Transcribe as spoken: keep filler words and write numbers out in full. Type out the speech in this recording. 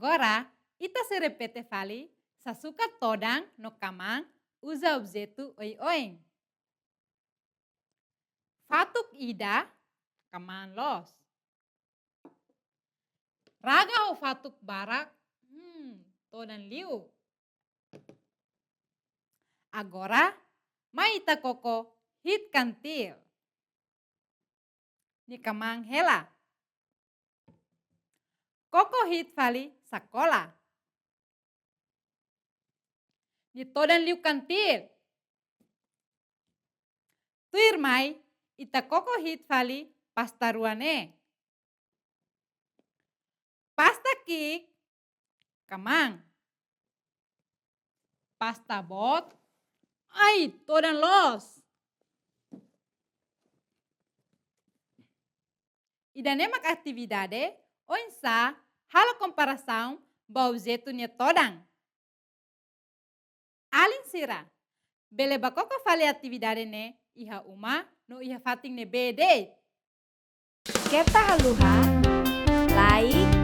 Agora, ita sei repete fali, sasukat todan no kmaan uza objetu oioin. Fatuk ida, kmaan loos. Raga ho fatuk barak, hmm, todan liu. Agora, mai ita koko hi'it kantil. Nia kmaan hela. Koko hi'it fali sakola. Nia todan liu kantil. Tuirmai, ita koko hi'it fali pasta rua ne'e. Pasta ki'ik, kmaan. Pasta boot, ai, todan loos. Ida-ne'e mak atividade oinsá halo komparasaun ba objetu nia todan. Alin sira, bele bá koko fali atividade ne'e iha uma no iha fatin ne'ebé de'it. Keta haluha like,